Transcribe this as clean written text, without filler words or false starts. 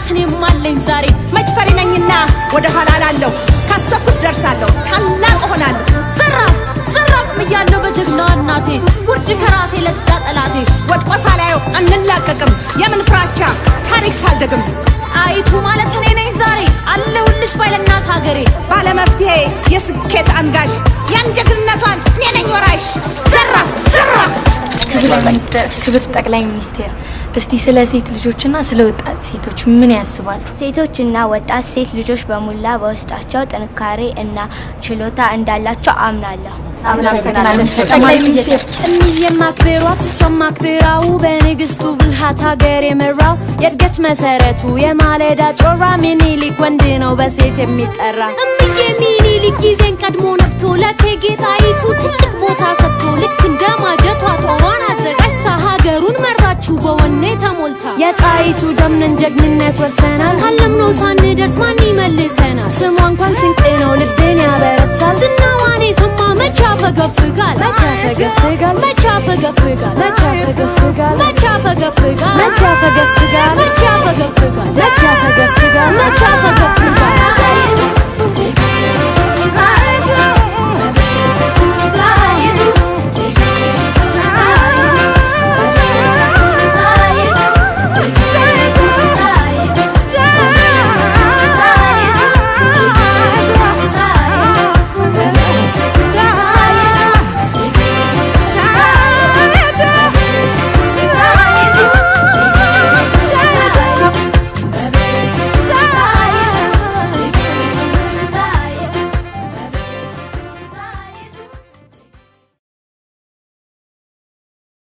እናት እኔም አለኝ ዛሬ። መች ፈሪ ነኝና ወደ ኋላ እላለሁ፣ ካሰብኩት ደርሳለሁ፣ ታላቅ እሆናለሁ። ዘራፍ ዘራፍ እያለሁ በጀግናዋ እናቴ፣ ውርድ ከራሴ ለዛ ጠላቴ። ወድቆ ሳላየው አንላቀቅም፣ የምን ፍራቻ ታሪክ ሳልደግም። ጣይቱ ማለት እኔ ነኝ ዛሬ፣ አለሁልሽ ባይ ለእናት ሀገሬ። ባለመፍትሄ የስኬት አንጋሽ፣ ያን ጀግንነቷን እኔ ነኝ ወራሽ። ዘራፍ ዘራፍ። ክብር ጠቅላይ ሚኒስቴር፣ እስቲ ስለ ሴት ልጆችና ስለ ወጣት ሴቶች ምን ያስባሉ? ሴቶችና ወጣት ሴት ልጆች በሙላ በውስጣቸው ጥንካሬ እና ችሎታ እንዳላቸው አምናለሁ። ጠቅላይ ሚኒስቴር፣ እምዬም አክብሯት እሷም አክብራው፣ በንግስቱ ብልሃት ሀገር የመራው፣ የእድገት መሰረቱ የማለዳ ጮራ፣ ሚኒሊክ ወንድ ነው በሴት የሚጠራ። እምዬ ሚኒሊክ ጊዜን ቀድሞ ነቅቶ፣ ለእቴጌ ጣይቱ ትልቅ ቦታ ሰጥቶ፣ ልክ እንደ ማጀቷ ጦሯን አዘጋጅታ ሀገሩን መራችው በወኔ ተሞልታ። የጣይቱ ደምነን ጀግንነት ወርሰናል፣ ካለምነው ሳንደርስ ማን ይመልሰናል? ስሟ እንኳን ስንቅ ነው ልብን ያበረታል። ዝናዋን የሰማ መች ያፈገፍጋል? መች ያፈገፍጋል? መች ያፈገፍጋል? መች ያፈገፍጋል? መች ያፈገፍጋል? መች ያፈገፍጋል? መች ያፈገፍጋል? መች ያፈገፍጋል? መች ያፈገፍጋል?